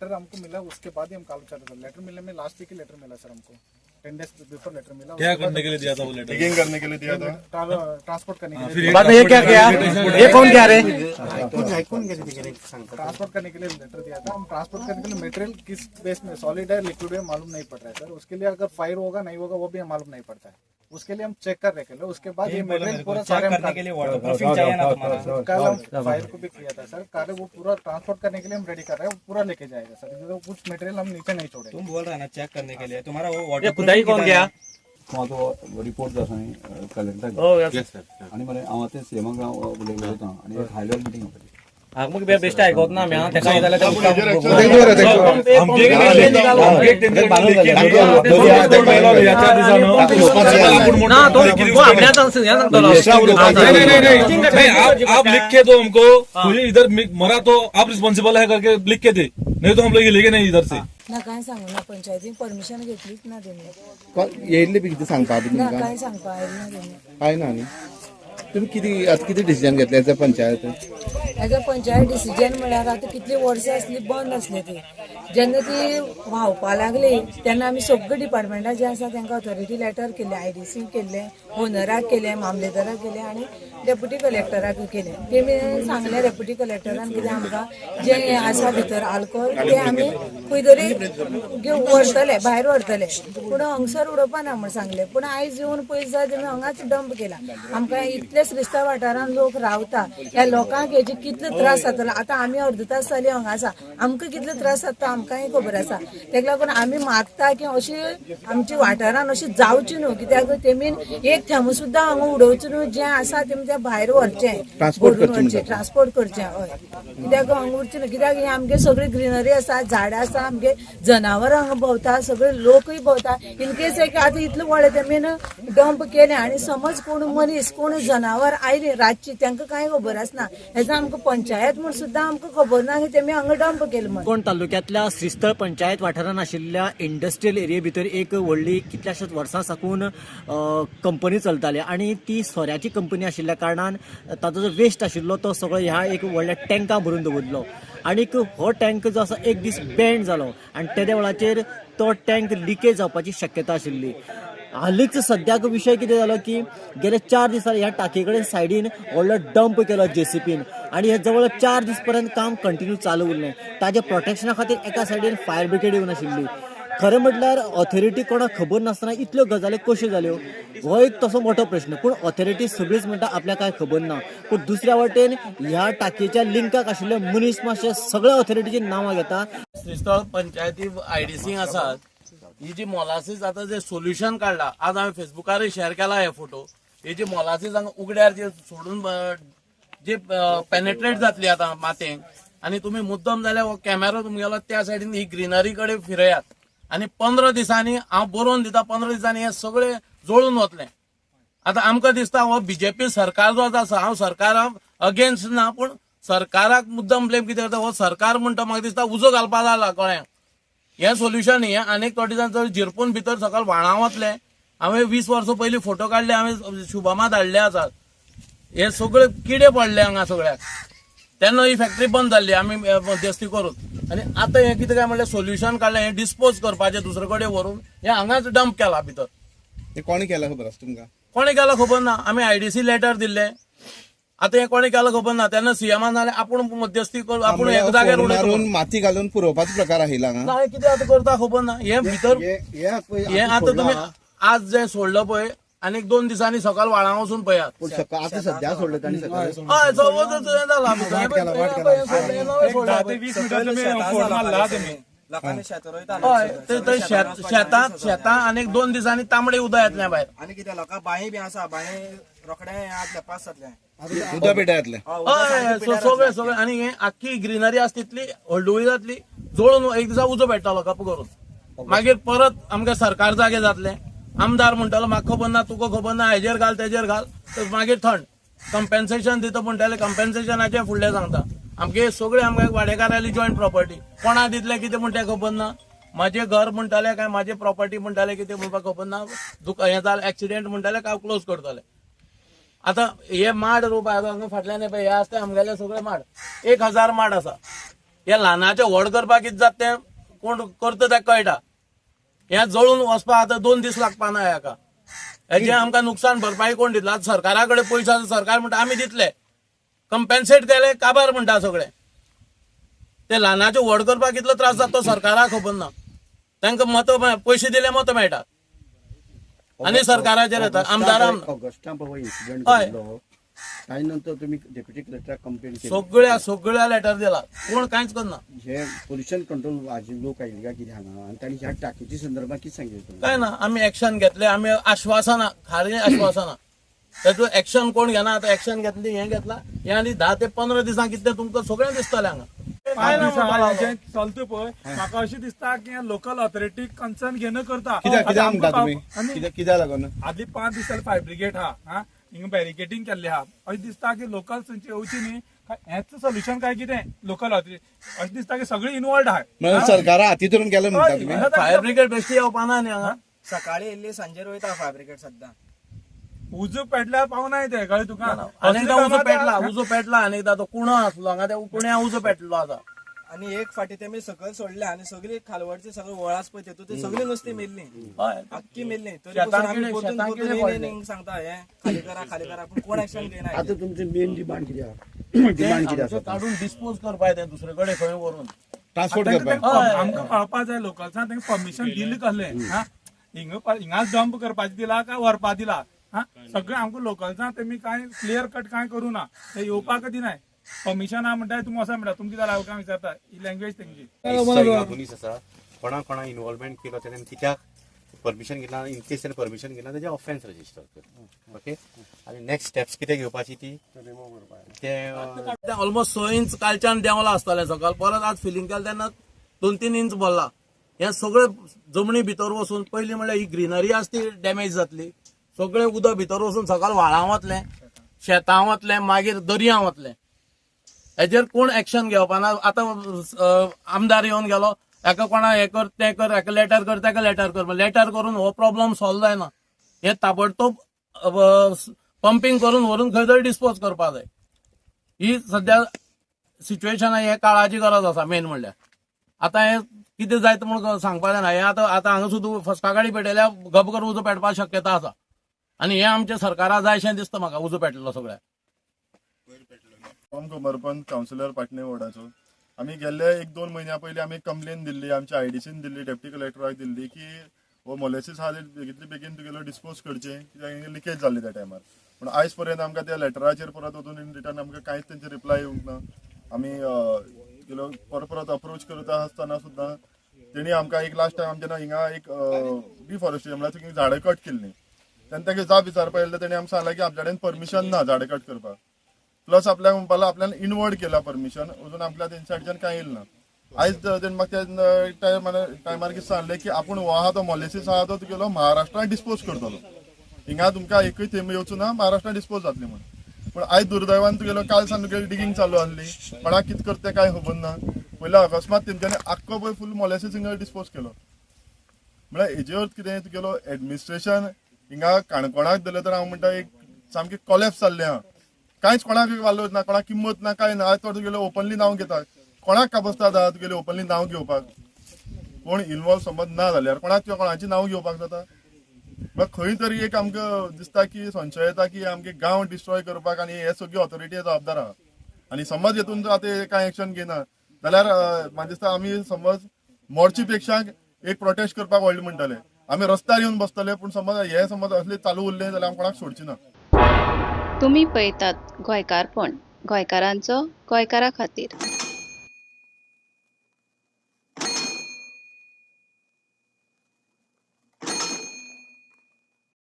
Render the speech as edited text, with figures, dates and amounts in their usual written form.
Letter हमको मिला, उसके बाद ही हम काम चालू कर। लेटर मिलने में लास्ट वीक ही लेटर मिला सर हमको। 10 डेज बिफोर लेटर मिला। क्या करने के लिए दिया था वो लेटर? डिगिंग करने के लिए दिया था। ट्रांसपोर्ट करने के लिए। बाद में ये क्या किया? ये कौन क्या रे? ट्रांसपोर्ट करने के लिए लेटर दिया था। हम ट्रांसपोर्ट करने के लिए मटेरियल किस बेस में, सॉलिड है, लिक्विड है, मालूम नहीं पड़ रहा है सर। उसके लिए अगर फायर होगा, नहीं होगा, वो भी मालूम नहीं पड़ता है। उसके लिए हम चेक कर रहे थे। उसके बाद ये मटेरियल पूरा सारे हम करने के लिए वाटर प्रूफिंग चाहिए ना तुम्हारा? कल हम फायर को भी किया था सर। कल वो पूरा ट्रांसपोर्ट करने के लिए हम रेडी कर रहे हैं। वो पूरा लेके जाएगा सर, तो कुछ मटेरियल हम नीचे नहीं छोड़ेंगे। तुम बोल रहा ना चेक करने के लिए, तुम्हारा वो ये वाटर खुदाई कौन गया? म्हाजो रिपोर्ट जो आसा न्ही कलेक्टराक आनी मरे हांव आतां सीएमाक उलयलो होता आनी एक हाय लेवल मिटींग घेवपाची। मग बेस्ट ऐकत ना आमी, तेका कितें जाल्यार ना तो आपल्या नहीं नहीं नहीं नहीं, आप लिख के दो हमको। मुझे इधर मरा तो आप रिस्पॉन्सिबल है करके लिख के दे, नहीं तो हम लोग ये लेके नहीं इधर से। ना, कांय सांगू ना। पंचायतीन परमिशन घेतलीच ना तेमी। येयल्ले बी कितें सांगपा बी ना। तुमकां? कांय सांगपा आयलें ना तेमी। काय ना न्ही? तुमी कितें आतां कितें डिसिजन घेतलें as a panchayat? As a panchayat decision म्हळ्यार आतां कितलीं वर्सां आसली बंद आसली ती। जेन्ना ती व्हांवपा लागली तेन्ना आमी सगळे डिपार्टमेंटां जे आसा तांकां ऑथॉरिटी लेटर केल्ले, आयडीसी केल्ले, ओनराक केले, मामलेदाराक केले आनी डेप्युटी कलेक्टराक केले। तेमी सांगलें, डेप्युटी कलेक्टरान, कितें आमकां जें हें आसा भितर आल्कोहोल, तें आमी खंय तरी घेवन व्हरतले, भायर व्हरतले, पूण हांगसर उडोवपा ना म्हण सांगलें। पूण आयज येवन पयस जाय, तेमी हांगाच डंप केला। आमकां इतले श्रीस्थळ वाठारान लोक रावता, ह्या लोकांक हेजे कितले त्रास जातलो? आतां आमी अर्द तास जाली हांगा आसा, आमकां कितले त्रास जाता आमकांय खबर आसा। तेका लागून आमी मागता की अशी आमच्या वाठारान अशी जावची न्हू, कित्याक तेमी एक थेंबो सुद्दां हांगा उडोवचो न्हू। जें आसा तेमी तें भायर व्हरचें, भरून व्हरचें, ट्रान्सपोर्ट करचें, हय। कित्याक हांगा उरचें न्हू, कित्याक हें आमगे सगळी ग्रिनरी आसा, झाडां आसा, आमगे जनावरां हांगा भोंवता, सगळे लोकूय भोंवता। इन केस एक आतां इतलें व्हडलें तेमी डंप केलें आनी समज कोण मनीस, कोण जनावर आयली रातची, तांकां कांय खबर आसना। हेचा आमकां पंचायत म्हूण सुद्दां आमकां खबर ना की तेमी हांगा डंप केलें म्हूण। कोण तालुक्यांतल्या श्रीस्थळ पंचायत वाठारांत आशिल्ल्या इंडस्ट्रियल एरिये भितर एक व्हडली कितल्याशाच वर्सां साकून कंपनी चलताली आनी ती सोऱ्याची कंपनी आशिल्ल्या कारणान ताचो जो वेस्ट आशिल्लो तो सगळो ह्या एक व्हडल्या टँका भरून दवरलो आनीक हो टँक जो आसा एक दीस बँड जालो आनी तेद्या वेळाचेर तो टँक लिकेज जावपाची शक्यता आशिल्ली। हालींच सद्याक विशय कितें जालो की गेले 4 दिसांनी ह्या टांके कडेन सायडीन व्हडलो डंप केलो जेसीपीन आनी हे जवळ 4 दीस पर्यंत काम कंटिन्यू चालू उरलें। ताज्या प्रोटेक्शना खातीर एका सायडीन फायर ब्रिगेड येवन आशिल्ली। खरें म्हटल्यार ऑथॉरिटी कोणाक खबर नासतना इतल्यो गजाली कश्यो जाल्यो हो एक तसो मोठो प्रश्न। पूण ऑथॉरिटी सगळीच म्हणटा आपल्याक कांय खबर ना, पूण दुसऱ्या वटेन ह्या टांकयेच्या लिंकाक आशिल्ले मनीस मातशे सगळ्या ऑथॉरिटीची नांवां घेता। श्रीस्थळ पंचायती आयडीसी आसात, ही जी मोलासीस आतां जे सोल्युशन काडला, आज हांवें फेसबुकारय शेअर केला हे फोटो। ही जी मोलासीस हांगा उगड्यार जे सोडून जे पेनेट्रेट जातली आतां मातयेक आनी तुमी मुद्दम जाल्यार हो कॅमेरो तुमगेलो त्या सायडीन ही ग्रिनरी कडेन फिरयात आनी 15 दिसांनी हांव बरोवन दिता, 15 दिसांनी हे सगळे जळून वतले। आतां आमकां दिसता हो बीजेपी सरकार जो आसा, हांव सरकाराक अगेन्स्ट ना, पूण सरकाराक मुद्दम ब्लेम कितें करता, हो सरकार म्हणटा म्हाका दिसता उजो घालपा जाला गोंयांक। हें सोल्युशन हें आनीक थोडे दिसान चड झिरपून भितर सकयल व्हाळां वतले। हांवें 20 वर्सां पयलीं फोटो काडले, हांवें शुभमा धाडले आसात। हे सगळे किडे पडले हांगा सगळ्याक, तेन्ना ही फॅक्टरी बंद जाल्ली आमी मध्यस्थी करून। आनी आतां हें कितें काय म्हणल्यार सोल्युशन काडलें, हें डिस्पोज करपाचें दुसरे कडेन व्हरून हें हांगाच डंप केला भितर। हें कोणें केलां खबर आसा तुमकां? कोणें केलां खबर ना। आमी आयडीसी लेटर दिल्ले, आतां हें कोणें केलां खबर ना। तेन्ना सीएमान जाल्यार आपूण मध्यस्थी करून आपूण एक जाग्यार फोड उडयता। मारून माती घालून पुरोवपाचो प्रकार आयला हांगा। ना, हें कितें आतां करता खबर ना। हें भितर हें आतां तुमी आज जें सोडलं पळय, आनीक 2 दिसांनी सकाळ व्हाळां वचून पळयात। पूण सकाळ आतां सद्या सोडलं तांणी सकाळी। हय, सपोज जालां भितर। नवें सोडलां 10 पळय। ते 20 मिटर तुम्ही फोड मारला तुम्ही, लोकांनी शेत रोयता। हय, ते थंय शेत शेतां शेतां आनीक 2 दिसांनी तांबडे उदक येतलें भायर। आनी कितें लोकां बांय बी आसा, बांय रोखडे आदले पास जातले। उदक पेटयतलें। हय, सगळें सगळें। आनी हें आख्खी ग्रिनरी आसा तितली हळडुवी जातली, जळून एक दिसा उजो पेट्टलो कप करून। मागीर परत आमकां सरकार जागे जातलें, आमदार म्हणटलो म्हाका खबर ना, तुका खबर ना, हेजेर घाल तेजेर घाल, तर मागीर थंड कंपेन्सेशन दिता म्हणटले, कंपेन्सेशनाचें फुडलें सांगता। आमगे सगळे आमगे वाडेकाराली जॉयंट प्रॉपर्टी कोणा दितले कितें म्हण तें खबर ना। म्हाजें घर म्हणटाले काय म्हाजे प्रॉपर्टी म्हणटाले कितें म्हणपाक खबर ना। हें जालें एक्सिडेंट म्हणटाले काय क्लोज करतले। आतां हे माड रोवपा, आतां हांगा फाटल्यान हे पळय, हे आसा ते आमगेले सगळे माड, 1000 माड आसा। हे ल्हानाचे व्हड करपाक कितें जाता तें कोण करता तेका कळटा. हें जळून वचपाक आतां 2 दीस लागपा ना हेका. हेजें आमकां नुकसान भरपाई कोण दितलो? आतां सरकारा कडेन पयशे आसा, सरकार म्हणटा आमी दितले, कंपेन्सेट केले काबार म्हणटा सगळे. ते ल्हानाचे व्हड करपाक कितलो त्रास जाता तो सरकाराक खबर ना. तांकां मतां पयशे दिले मतां मेळटा आनी सरकाराचेर येता आमदारां. ऑगस्टा पळय इन्सिडंट हय. घडलो ताजे नंतर तुमी डेप्युटी कलेक्टराक कंप्लेन केली. सगळ्या सगळ्या लेटर दिला, कोण कांयच करना. हे पोल्युशन कंट्रोल हाजे लोक आयिल्ले काय कितें हांगा आनी तांणी ह्या टाकीच्या संदर्भात कितें सांगिल्लें तुमकां? काय ना, आमी एक्शन घेतले, आमी आश्वासनां, खाली आश्वासनां. तातूंत एक्शन कोण घेना. आतां एक्शन घेतली, हें घेतला हें आनी 10 ते 15 दिसां कितलें तुमकां सगळें दिसतलें हांगा. 5 दिसां जें चलता पळय, म्हाका अशें दिसता की लोकल ऑथॉरिटी कन्सर्न घेवन करता. कित्याक कित्याक म्हणटा तुमी? आनी कित्याक लागून? आदली 5 दीस जाले फायर ब्रिगेड हा, हा हिंगा बॅरिकेटींग केल्लें हा. अशें दिसता की लोकल थंयची येवची न्ही, हेंच सोल्युशन काय कितें लोकल ऑथॉरिटी अशें दिसता की सगळी इनवॉल्ड आहाय. म्हणल्यार सरकारा हाती धरून गेले म्हणटा तुमी? फायर ब्रिगेड बेश्टी येवपा ना न्ही हांगा. सकाळी येयल्ली, सांजेर वयता फायर ब्रिगेड सद्दां. उजो पेटल्यार पावनाय ते, कळ्ळें तुका? अनेकदा उजो पेटला, उजो पेटला अनेकदा. तो कुणो आसलो हांगा, त्या कुण्या उजो पेटलो आसा. आनी एक फाटी तेमी सकयल सोडले आनी सगळी खालवडची सगळी वळ आसा पळय तेतून ती सगळी नुस्ती मेल्ली, हय, आख्खी मेल्ली. तरी शेतां पसून आमी किडे- परतून शेतां परतून किडे येयन पडले. येयन सांगता हें खाली करा खाली करा, पूण कोण एक्शन घेयना. आतां तुमचें मेन डिमांड कितें आहा? डिमांड कितें आसा? काडून डिस्पोज करपाक तें दुसरे कडेन खंय व्हरून. ट्रान्सपोर्ट करपाक. आमकां कळपा जाय लोकल्सान तांकां परमिशन दिलें कसलें? हा, हिंगा हिंगाच डंप करपाचें दिला काय व्हरपा दिला? हा, सगळें आमकां लोकल्सान तेमी कांय क्लियर कट कांय करूं ना, ते येवपाक दिनाय. परमिशन आहा म्हणटा, तुमी वचा म्हणटा, तुमकां जाल्यार हांव काय विचारता ही लँग्वेज तेंची. पुलीस आसा, कोणा कोणा इन्वॉल्वमेंट केलो तेणें, कित्याक परमिशन घेतला, इन केस तेणें परमिशन घेतला तेजें ऑफेन्स रजिस्टर कर, ओके. आनी नेक्स्ट स्टेप्स कितें घेवपाची ती ते ऑलमोस्ट 6 इंच कालच्यान देंवला आसतलें सकाळ, परत आज फिलींग केलें तेन्ना 2-3 इंच भरला. हें सगळें जमनी भितर वचून पयलीं म्हणल्यार ही ग्रिनरी आसा ती डॅमेज जातली. सगळें उदक भितर वचून सकाळ व्हाळां वतलें, शेतां वतलें, मागीर दर्या वतलें. हेजेर कोण एक्शन घेवपा ना. आतां आमदार येवन गेलो, हेका कोणा हें कर तें कर, हेका लेटर कर तेका लेटर कर, लेटर करून हो प्रॉब्लम सॉल्व जायना. हें ताबडतोब पंपींग करून व्हरून खंय तरी डिस्पोज करपा जाय. ही सद्या सिच्युएशन हे काळाची गरज आसा मेन म्हणल्यार. आतां हें कितें जायत म्हूण सांगपा जायना. हें आतां आतां हांगा सुद्दां फस्का गाडी पेटयल्यार गप करून उजो पेटपाक शक्यता आसा आनी हें आमच्या सरकारा जाय अशें दिसता म्हाका, उजो पेटलो सगळ्याक. ओम कोमरपंत, कावन्सिलर पाटणे वॉर्डाचो. आमी गेल्ले 1-2 म्हयन्या पयलीं आमी कंप्लेन दिल्ली, आमच्या आयडीसीन दिल्ली, डेप्टी कलेक्टराक दिल्ली की हो मोलेसीस आहा ते बेगितले बेगीन तुगेलो डिस्पोज करचें, कित्याक लिकेज जाल्ली त्या टायमार. पूण आयज पर्यंत आमकां त्या लेटराचेर परत वचून इन रिटर्न आमकां कांयच तेंचे रिप्लाय येवंक ना. आमी तुगेलो परत परत अप्रोच करता आसतना सुद्दां तेणी आमकां एक लास्ट टायम आमच्या हिंगा एक डिफॉरेस्टेशन म्हळ्यार तुमी झाडां कट केल्लीं तेन्ना ताका जाप विचारपा येयल्ले, तेणी आमकां सांगलें की आपल्या कडेन परमिशन ना झाडां कट करपाक. प्लस आपल्याक म्हणपाक आपल्यान इनवर्ड केला परमिशन, अजून आपल्या तेंच्या सायडच्यान कांय येयलें ना. आयज तेणी म्हाका त्या टायमार कितें सांगलें की आपूण हो आहा तो मोलेसीस आहा तो तुगेलो महाराष्ट्रान डिस्पोज करतलो, हिंगा तुमकां एकूय थेंब येवचो ना, महाराष्ट्रान डिस्पोज जातली म्हूण. पूण आयज दुर्दैवान तुगेलो काल सावन तुगेली डिगींग चालू आहली, कोणाक कितें करता तें कांय खबर ना. पयलीं अकस्मात तेंच्यांनी आख्खो पळय फूल मोलेसीस हिंगा डिस्पोज केलो. म्हळ्यार हेजे अर्थ कितें, तुगेलो एडमिनिस्ट्रेशन हिंगा काणकोणाक धरलें तर हांव म्हणटा एक सामकें कोलॅप्स जाल्लें आहा. कांयच कोणाक वालोर ना, कोणाक किंमत ना, कांय ना. आयज तो तुगेलो ओपनली नांव घेता, कोणाक काबस्ता आहा तुगेले ओपनली नांव घेवपाक? कोण इनवॉल्व समज ना जाल्यार कोणाक कोणाची नांव घेवपाक जाता? म्हळ्यार खंय तरी एक आमकां दिसता की संशय येता की आमगे गांव डिस्ट्रॉय करपाक आनी हे सगळी ऑथॉरिटी जबाबदार आहा. आनी समज हेतून आतां कांय एक्शन घेना जाल्यार म्हाका दिसता आमी समज मोर्ची पेक्षा एक प्रोटेस्ट करपाक व्हडलें म्हणटले, आमी रस्त्यार येवन बसतले. पूण समज हे समज असले चालू उरले जाल्यार आमी कोणाक सोडची ना. तुमी पळयतात गोंयकारपण, गोंयकारांचो गोंयकारा खातीर.